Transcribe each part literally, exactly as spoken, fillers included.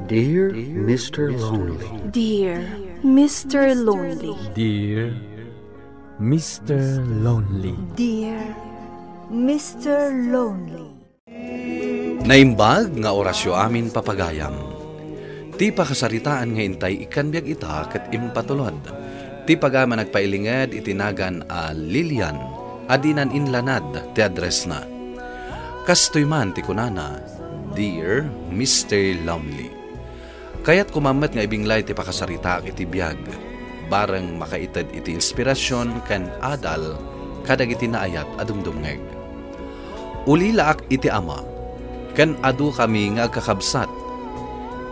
Dear Mister Lonely. Dear Mister Lonely. Dear Mister Lonely. Dear Mister Lonely. Naimbag nga orasyo amin, papagayam. Ti pakasaritaan nga intay ikkan biag ita ket impatulod ti pagayam a nagpailinged iti nagan a Lilian a dinan inlanad ti addressna. Kastoy man ti kunana, "Dear Mister Lonely." Kayatko man met nga ibinglay ti pakasaritaak iti biag, bareng makaited iti inspirasyon ken adal kadagiti naayat a dumdumngeg. Ulilaak iti ama, ken adukami nga agkakabsat,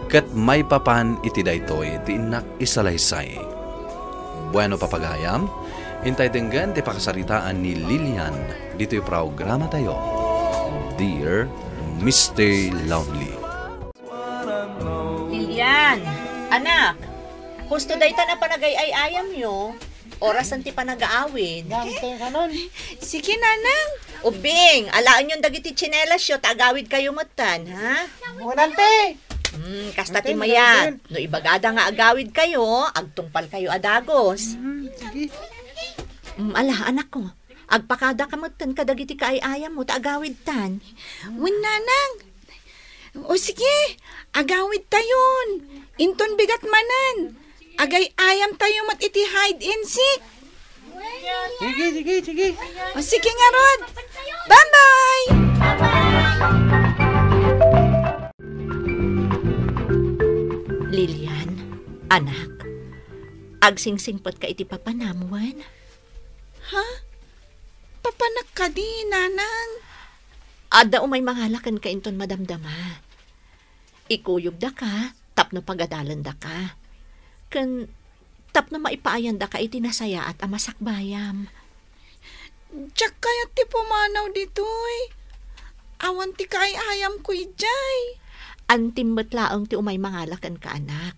ket maipapan iti daytoy ti innak isalaysay. Bueno, papagayam, intay denggen ti pakasaritaan ni Lilian ditoy programatayo, Dear Mister Lonely. Lilian, anak, husto dayta a panagay-ayamyo. Orasen ti panagaawid. Sige, nanang. Ubing, alaenyon dagiti tsinelasyo ta agawidkayo metten, ha? Unante! Hmm, kasta ti mayat. No ibagada nga agawidkayo, agtungpalkayo a dagus. Hmm, sige. Hmm, ala, anakko. Agpakadaka metten kadagiti kaay-ayammo ta agawidtan. Wen, nanang. O sige, agawidtayon. Inton bigat manen, agay-ayamtayo met iti hide and seek. Sige, sige, sige. O sige ngarud. Bye-bye! Lilian, anak, agsingsingpetka iti papanam wen? Ha? Papanak kadi, nanang? Adda umay mangala kenka inton madamdama. Ikuyogdaka tapno pagadalendaka. Ken tapno maipaayandaka iti nasayaat a masakbayam. Diak kayat ti pumanaw ditoy. Awan ti kaay-ayamko idiay. Antim met laeng ti umay mangala kenka, anak.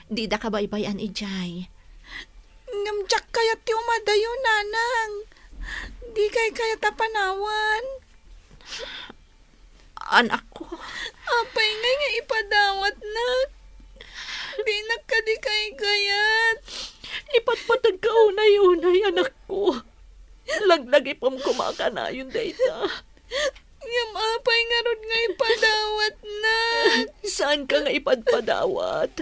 Didaka baybay-an idiay. Ngem diak kayat ti umadayo, nanang. Dikay kayat a panawan. Anakko. Apay ngay nga ipadawatnak? Dinak kadi kaykayat. Ipatpategka unay-unay, anakko. Laglagipem koma a kanayon dayta. Ngem apay ngarud nga ipadawatnak? Saanka nga ipadpadawat.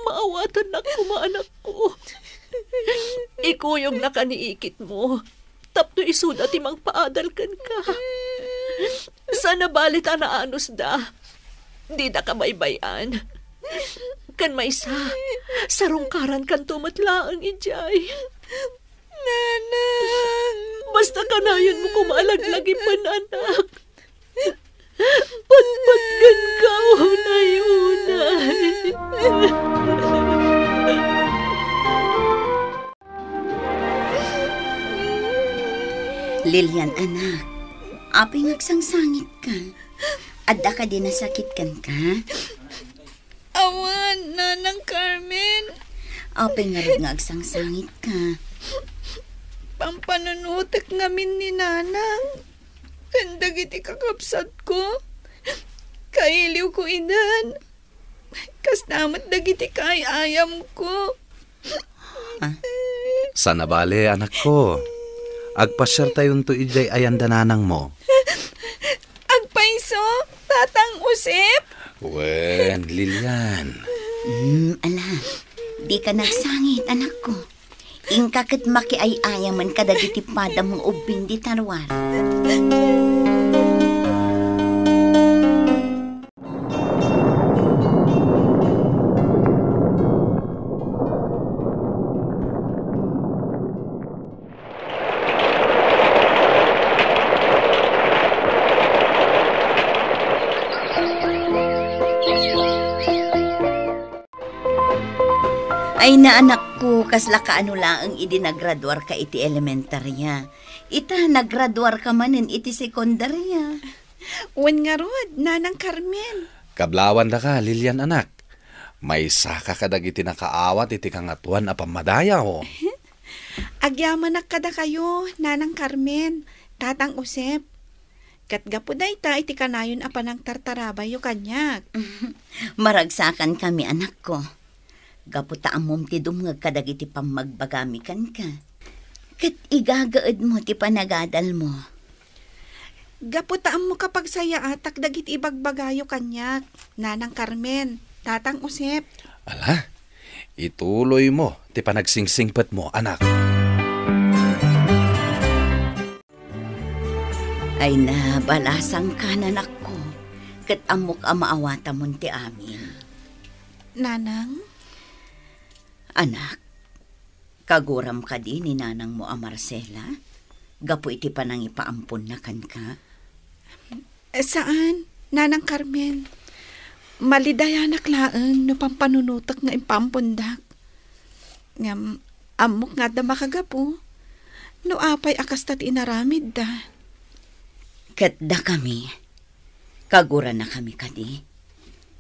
Maawatannak koma, anakko. Ikuyognaka ni ikitmo tapno isuda ti mangpaadal kenka. Saan a bale ta naanusda. Didaka baybay-an. Ken maysa, sarungkarankanto met laeng idiay. Nanang! Basta kanayonmo koma a laglagipen, anak. Patpatgenka unay-unay. Lilian, anak, apay nga agsangsangitka? Adda kadi nasakit kenka? Awan, Nanang Carmen. Apay ngarud nga agsangsangitka? Pampanunotek ngamin ni Nanang ken dagiti kakabsatko. Kailiwko idan. Kasta met dagiti kaay-ayamko. Ah. Saan a bale, anakko. Agpasiartayonto idiay ayan da nanangmo. Agpayso, Tatang Usep? Wen, Lilian. Hmm, ala, dika nagsangit, anakko. Inka ket makiay-ayamen kadagiti padam nga ubbing dita ruar. Ay, naanakko, kasla kaano laeng idi nagraduarka iti elementarya. Ita, nagraduarka manen iti sekundarya. Wen ngarud, Nanang Carmen. Kablawandaka, Lilian, anak. Maysaka kadagiti nakaawat iti Kangatoan a Pammadayaw. Agyamanak kadakayo, Nanang Carmen, Tatang Usep. Ket gapu dayta iti kanayon a panangtartarabayyo kaniak. Maragsakankami, anakko. Gapu ta ammom ti dumngeg kadagiti pammagbagami kenka. Ket igagaedmo ti panagadalmo. Gapu ta ammok a pagsayaatak dagiti ibagbagayo kaniak, Nanang Carmen, Tatang Usep. Ala, ituloymo ti panagsingsingpetmo, anak. Ay na, balasangka, nanakko, ket ammok a maawatamon ti amin. Nanang? Anak, kaguram kadi ni nanangmo a Marcela gapu iti panangipaamponna kenka? Eh, saan, Nanang Carmen. Malidayanak laeng no pampanunotek nga impaampondak. Ngem, ammok nga adda makagapu no apay a kasta ti inaramidda. Ket dakami, kaguranakami kadi,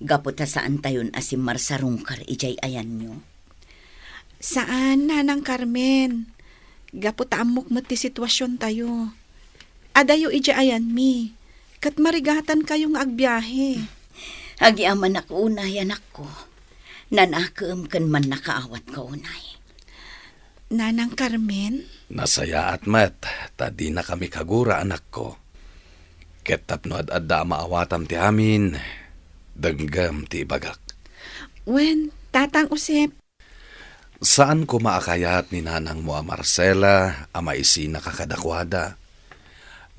gapu ta saantayon a simmarsarungkar idiay ayanyo? Saan, Nanang Carmen. Gapu ta ammok met ti situasiontayo. Adayo idiay ayanmi, ket marigatankayo nga agbiahe. Agyamanak unay, anakko. Nanakem ken mannakaawatka unay. Nanang Carmen? Nasayaat met ta dinakami kagura, anakko. Ket tapno ad-adda a maawatam ti amin, denggem ti ibagak. Wen, Tatang Usep. Saan koma a kayat ni nanangmo a Marcela a maisinaka kadakuada.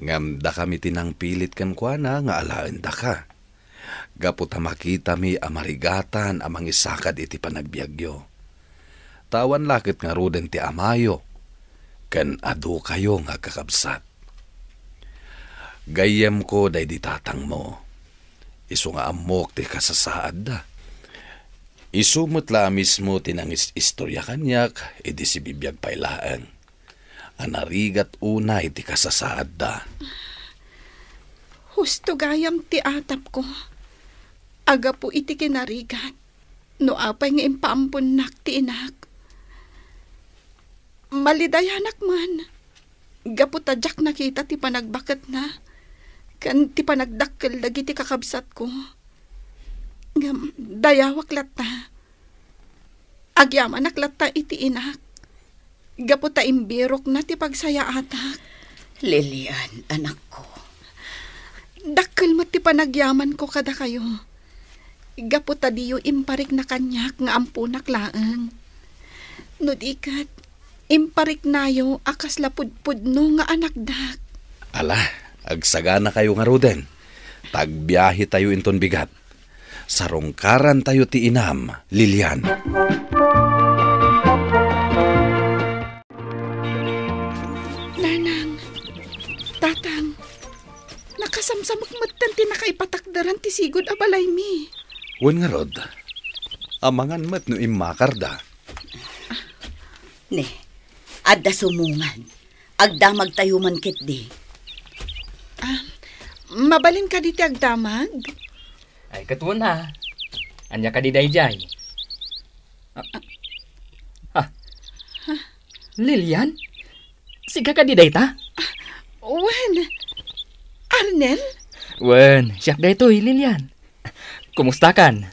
Ngem dakami ti nangpilit kenkuana nga alaendaka. Gapu ta makitami a marigatan a mangisakad iti panagbiagyo. Ta awan la ket ngaruden ti amayo, ken adukayo nga agkakabsat. Gayyemko daydi tatangmo. Isu nga ammok ti kasasaadda. Isu met la a mismo ti nangis-istorya kaniak idi sibibiag pay laeng a narigat unay ti kasasaadda. Husto gayam ti atapko a gapu iti kinarigat no apay nga impaamponnak ti inak. Malidayanak man gapu ta diak nakita ti panagbaketna ken ti panagdakkel dagiti kakabsatko. Ngem dayawak latta. Agyamanak latta iti inak gapu ta imbirokna ti pagsayaatak. Lilian, anakko. Dakkel met ti panagyamanko kadakayo gapu ta diyo imparikna kaniak nga amponak laeng. No di ket, impariknayo a kasla pudpudno nga anakdak. Ala, agsaganakayo ngaruden. Ta agbiahetayo inton bigat. Sarungkarantayo ti inam, Lilian. Nanang, Tatang, nakasamsamok metten ti nakaipatakderan ti sigud a balaymi. Wen ngarud, amangan met no immakarda. Ne, adda sumungan. Agdamagtayo man ketdi. Ah, mabalin kadi ti agdamag? Ay, ket wen a. Ania kadi daydiay? Ah, ah. Ah. Lilian? Sika kadi dayta? Ah, wen. Arnel? Wen, siak daytoy, Lilian. Kumustakan?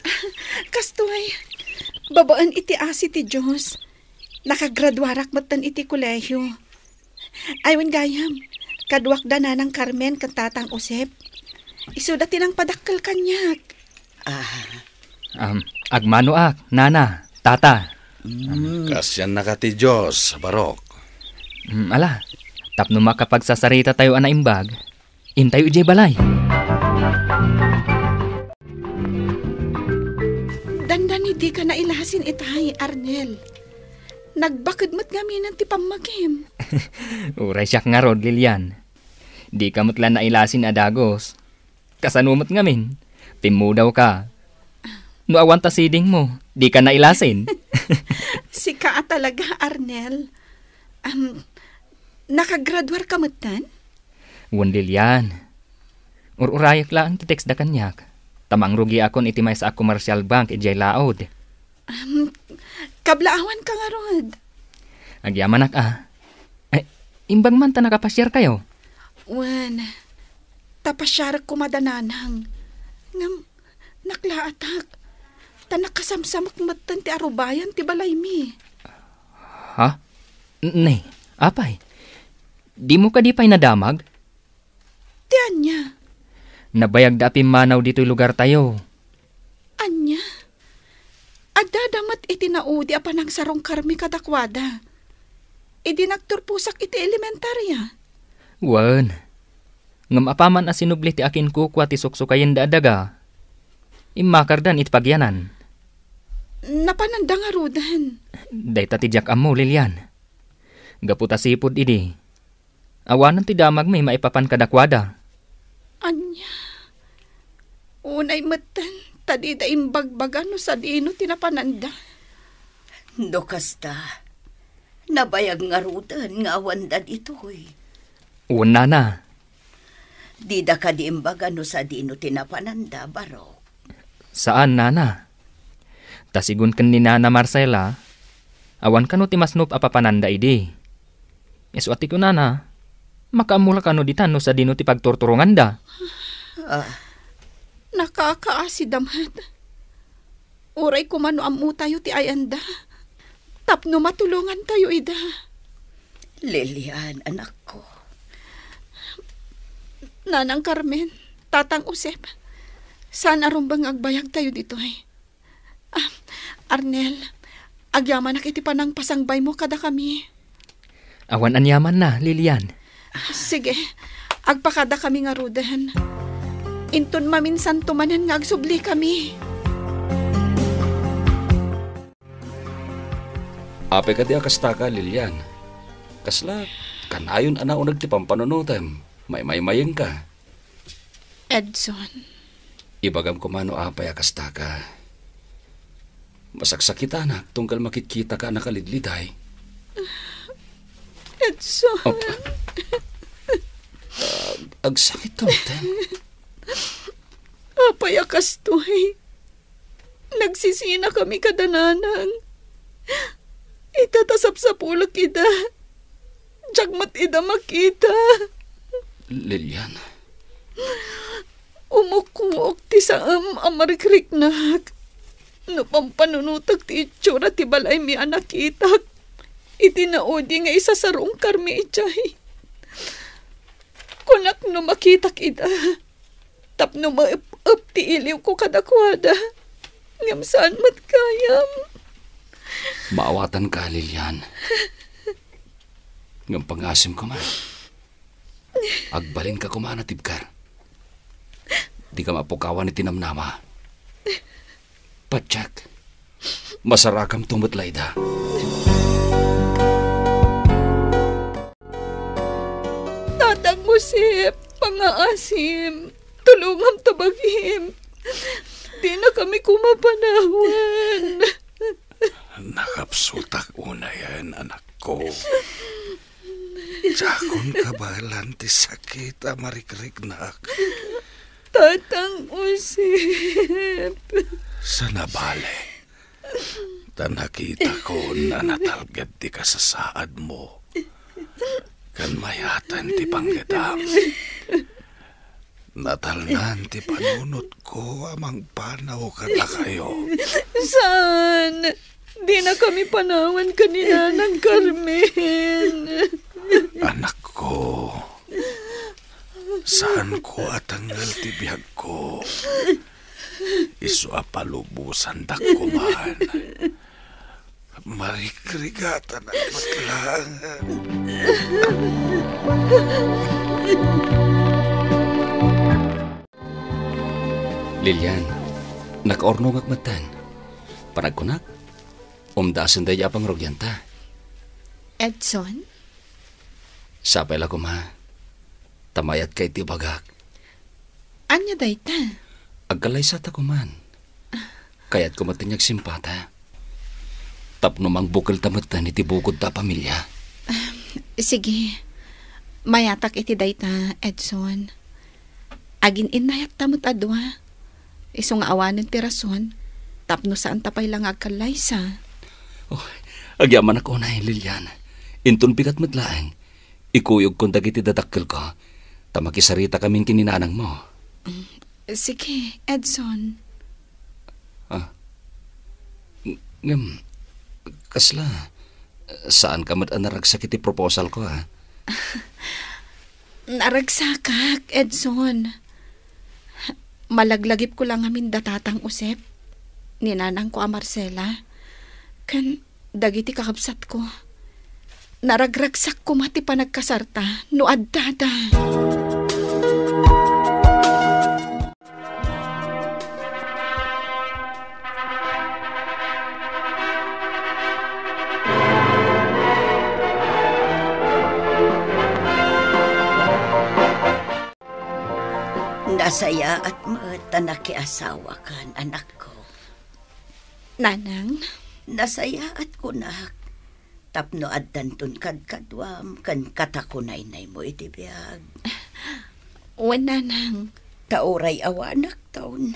Kastoy, babaen iti asi ti Dios, nakagraduarak metten iti kolehio. Ay, wen gayam, kaduak da Nanang Carmen ken Tatang Usep. Isuda ti nangpadakkel kaniak. Ah. Um, agmanoak, Nana, Tata. Mm. Kaasiannaka ti Dios, Barok. Mm, ala, tapno makapagsasaritatayo a naimbag, intayo idiay balay. Dandani dika nailasin itay, Arnel. Nagbaked met ngamin ti pammagim. Uray siak ngarud, Lilian. Dika met la nailasin a dagus. Kasano met ngamin? Timmudawka. No awan ta sidingmo, dika nailasin. Sika a talaga, Arnel. Am, nakagraduar ka metten? Wen, Lilian. Ur-urayek laeng ti text da kaniak. Ta mangrugiakon iti maysa a commercial bank idiay laod. Am, kablaawanka ngarud. Agyamanak a. Ay, imbag man ta nakapasiarkayo. Wen, ta pasiarek koma da nanang. Ngem naklaatak, ta nakasamsamek metten ti arubayan ti balaymi. Ha? N-, ne, apay? Dimo kadi pay nadamag? Ti ania? Nabayagda a pimmanaw ditoy lugartayo. Ania? Addada met iti naudi a panangsarungkarmi kadakuada idi nagturposak iti elementaria. Wen, ngem apaman a sinubli ti akinkukua ti suksukayenda a daga, immakardan iti pagyanan. Napananda ngaruden? Dayta ti diak ammo, Lilian. Gapu ta sipud idi, awanen ti damagmi maipapan kadakuada. Ania? Unay metten, ta dida imbagbaga no sadino ti napananda. No kasta, nabayag ngaruden nga awanda ditoy. Wen, nana. Dida kadi imbaga no sadino ti napananda, Barok? Saan, nana. Ta sigun ken ni Nana Marcela, awan kano ti masnop a papananda idi. Isu a ti kunana, makaammo la kano ditan no sadino ti pagturturonganda. Ah. Nakakaasida met. Uray koma no ammotayo ti ayanda, tapno matulongantayo ida. Lilian, anakko. Nanang Carmen, Tatang Josep, saan a rumbeng nga agbayagtayo ditoy. Ah, Arnel, agyamanak iti panangpasangbaymo kadakami. Awan aniamanna, Lilian. Sige, agpakadakami ngaruden. Inton maminsanto manen nga agsublikami. Apay kadi a kastaka, Lilian? Kasla kanayon a nauneg ti pampanunotem, maymaymayengka. Edson. Ibagam koma no apay a kastaka. Masaksakitanak tunggal makitkitaka a nakalidliday. Edson. Oh. Ag-, agsakit ka, Martin. Apay a kastoy? Nagsisinakami kada nanang. Ita ta sapsapulek ida. Diak met ida makita. Lilian. Umukngok ti saem a marikriknak. No pampanunotek ti itsura ti balaymi a nakitak iti naudi nga isasarungkarmi idiay. Kunak no makitak ida. Tapno maep-ep ti iliwko kadakuada, ngem saan met gayam. Maawatanka, Lilian. Ngem pangasim koma. Agbalinka koma a natibker. Dika mapukawan iti namnama. Patiek. Masarakamto met layda. Tatang Josep, pangaasim, tulongam ta bagim. Dinakami koma panawan. Nakapsutak unayen, anakko. Diakon kabaelan ti sakit a marikriknak. Tatang Josep. Saan a bale, ta nakitakon a natalged ti kasasaadmo. Ken mayaten ti panggedam. Natalnan ti panunotko a mangpanaw kadakayo. Saan? Dinakami panawan ken ni Nanang Carmen. Anakko, saanko a tengngel ti biagko. Isu a palubosandak koman. Marikrigatanak met laeng. Lilian, nakaurnongak metten. Panagkunak, umdasen daydi a pangrugianta. Edson? Sapay la koma, ta mayatka iti ibagak. Ania dayta? Agkallaysata koman. Kayatko met ti agsimpata. Tapno mangbukelta metten iti bukodta a pamilia. Ah, sige. Mayatak iti dayta, Edson. Agin-innayakta met a dua. Isu nga awanen ti rason, tapno saanta pay la nga agkallaysa. Oh, agyamanak unay, Lilian. Inton bigat met laeng, ikuyogkon dagiti dadakkelko. ta makisarita kamin ken ni nanangmo. Sige, Edson. Ah. Ng-, ngem, kasla, saan ka met a naragsak iti proposal ko, ha? Naragsakak, Edson. Malaglagipko la ngamin da Tatang Josep, ni nanangko a Marcela, ken dagiti kakabsatko. Naragragsak koma ti panagkasarta no addada. Nasayaat met ta nakiasawakan, anakko. Nanang? Nasayaat kunak, tapno addanton kadkaduam ken katakunaynaymo iti biag. Wen, nanang. Ta uray awanakton,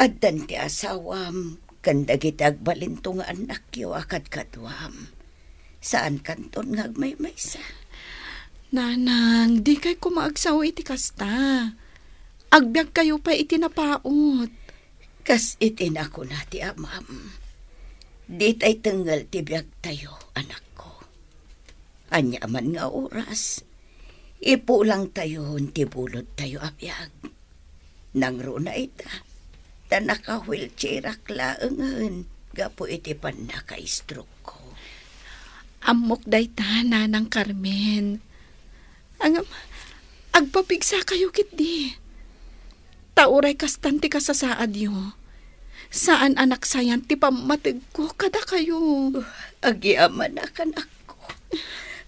addan ti asawam ken dagiti agbalinto nga annakyo a kadkaduam. Saankanton nga agmaymaysa. Nanang, dikay koma agsao iti kasta. Agbiagkayo pay iti napaut. Kas iti nakuna ti amam, ditay tengngel ti biagtayo, anakko. Ania man nga oras, ipulangtayon ti bulodtayo a biag. Nangruna ita, ta naka-wheelchairak laengen gapu iti pannaka-stroke-ko. Ammok dayta, Nanang Carmen. Ngem, agpapigsakayo ketdi. Ta uray kastan ti kasasaadyo, saan a naksayan ti pammategko kadakayo. Agyamanak, anakko.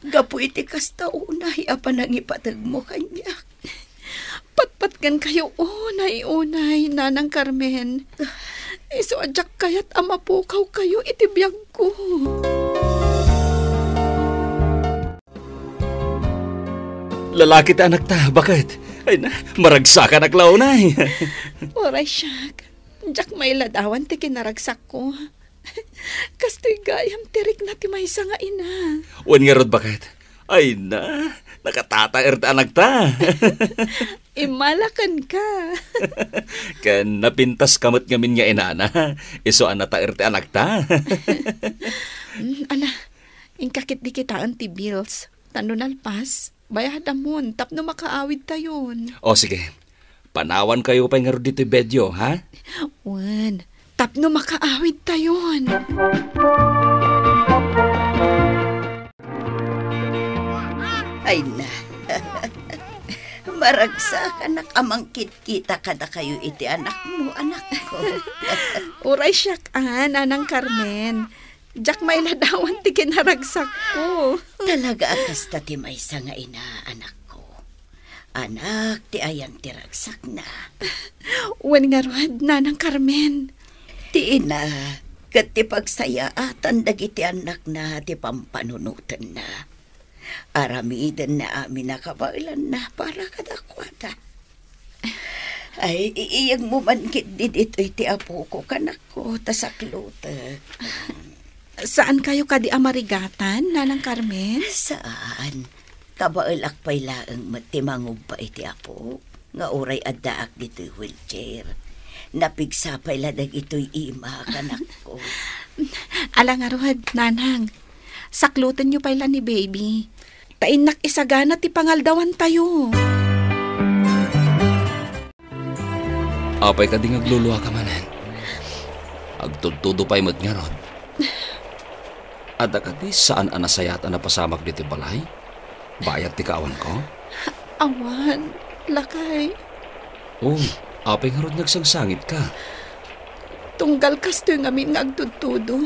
Gapu iti kasta unay a panangipategmo kaniak. Patpatgenkayo unay-unay, Nanang Carmen. Isu a diak kayat a mapukawkayo iti biagko. Lalaki ti anakta, baket. Ay na, maragsakanak la unay. Uray siak, diak mailadawan ti kinaragsakko. Kastoy gayam ti rikna ti maysa nga ina. Wen ngarud, baket. Ay na, nakatataer ti anakta. Immalakanka. Ken napintaska met ngamin nga inana. Isu a nataer ti anakta. Mm, ala, inka ketdi kitaen ti bills. Ta no nalpas, bayadamon tapno makaawidtayon. O, sige. Panawankayo pay ngarud ditoy bedyo, ha? Wen, tapno makaawidtayon. Ay na. Maragsakanak a mangkitkita kadakayo iti anakmo, anakko. Uray siak, a, Nanang Carmen. Diak mailadawan ti kinaragsakko. Talaga a kasta ti maysa nga ina, anakko. Anak ti ayan ti ragsakna. Wen ngarud, Nanang Carmen. Ti ina, ket ti pagsayaatan dagiti annakna ti pampanunotenna. Aramidenna amin a kabaelanna para kadakuada. Ay, iiyegmo man ketdi ditoy ti apoko, kanakko, ta saklotek. Saankayo kadi a marigatan, Nanang Carmen? Saan. Kabaelak pay laeng met ti mangubba iti apo, nga uray addaak ditoy wheelchair. Napigsa pay la dagitoy ima, kanakko. Ala ngarud, Nanang. Saklotenyo pay la ni Baby. Ta innak isagana ti pangaldawantayo. Apay kadi nga agluluaka manen? Agtudtudo pay met ngarud. Adda kadi saan a nasayaat a napasamak ditoy balay? Bayat ti kaawanko? Awan, lakay. Oh, apay ngarud nga agsangsangitka? Tunggal kastoy ngamin nga agtudtudo,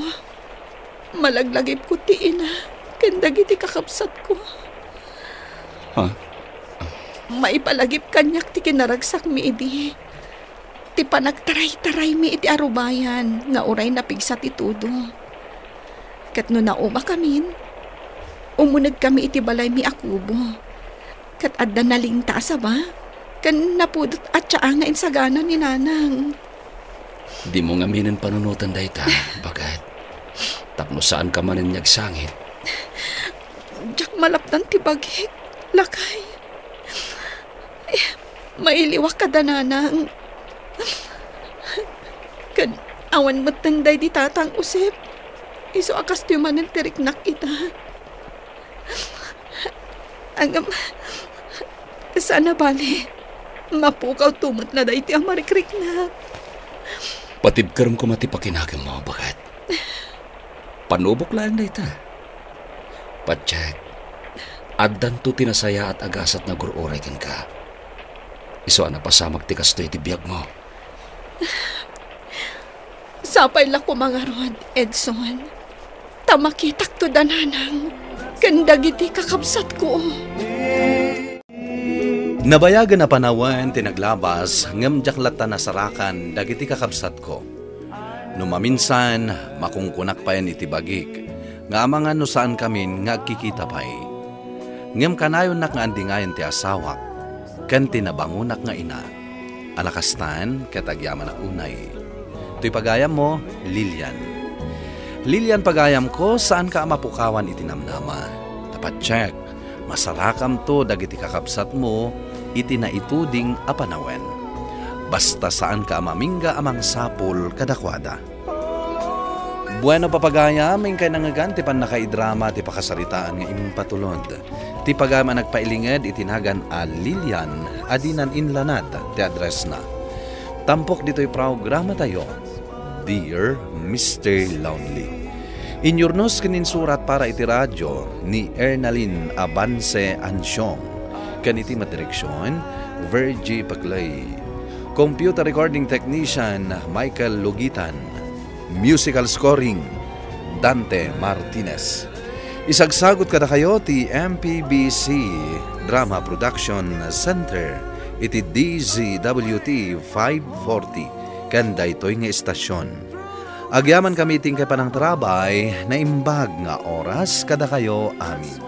malaglagipko ti ina ken dagiti kakabsatko. Ha? Maipalagip kaniak ti kinaragsakmi idi. Ti panagtaraytaraymi iti arubayan nga uray napigsa ti tudo. Ket no naumakamin, umunegkami iti balaymi a kubo. Ket adda nalingta a saba ken napudot a tsaa nga insagana ni Nanang. Dimo ngaminen panunoten dayta, baket. Tapno saanka manen nga agsangit. Diak malapdan ti bagik, lakay. Mailiwak kada nanang. Ken awan metten daydi tatang Josep. Isu a kastoy manen ti riknak ita. Ngem, saan a bale. Mapukawto met daytoy a marikriknak. Patibkerem koma ti pakinagemmo, baket. Panubok laeng dayta. Patiek, addanto ti nasayaat a gasat nga agur-uray kenka. Isu a napasamak ti kastoy ti biagmo. Sapay la koma ngarud, Edson, ta makitakto da nanang ken dagiti kakabsatko. Nabayagen a panawen ti naglabas, ngem diak latta nasarakan dagiti kakabsatko. No maminsan, makungkunak payen iti bagik nga amangan no saankamin nga agkikita pay. Ngem kanayonnak nga andingayen ti asawak ken ti nabangonak nga ina. A nakastan, ket agyamanak unay. Toy pagayammo, Lilian. Lilian, pagayamko, saanka a mapukawan iti namnama. Ta patiek, masarakamto dagiti kakabsatmo iti naituding a panawen. Basta saanka a mamingga a mangsapul kadakuada. Bueno, papagayam, inkay nangngegan ti pannakaidrama ti pakasaritaan nga impatulod. Ti pagayam a nagpailinged iti nagan a Lilian a dinan inlanad ti addressna. Tampok ditoy programatayo, Dear Mister Lonely. Inyurnos ken insurat para iti radyo ni Ernalyn Avance Ansiong, ken iti madireksion, Virgie Paclay. Computer recording technician, Michael Lugitan. Musical scoring, Dante Martinez. Isagsagut kadakayo ti M P B C Drama Production Center iti D Z W T five forty ken daytoy nga estasion. Agyamankami iti inkay panangtarabay, naimbag nga oras kadakayo amin.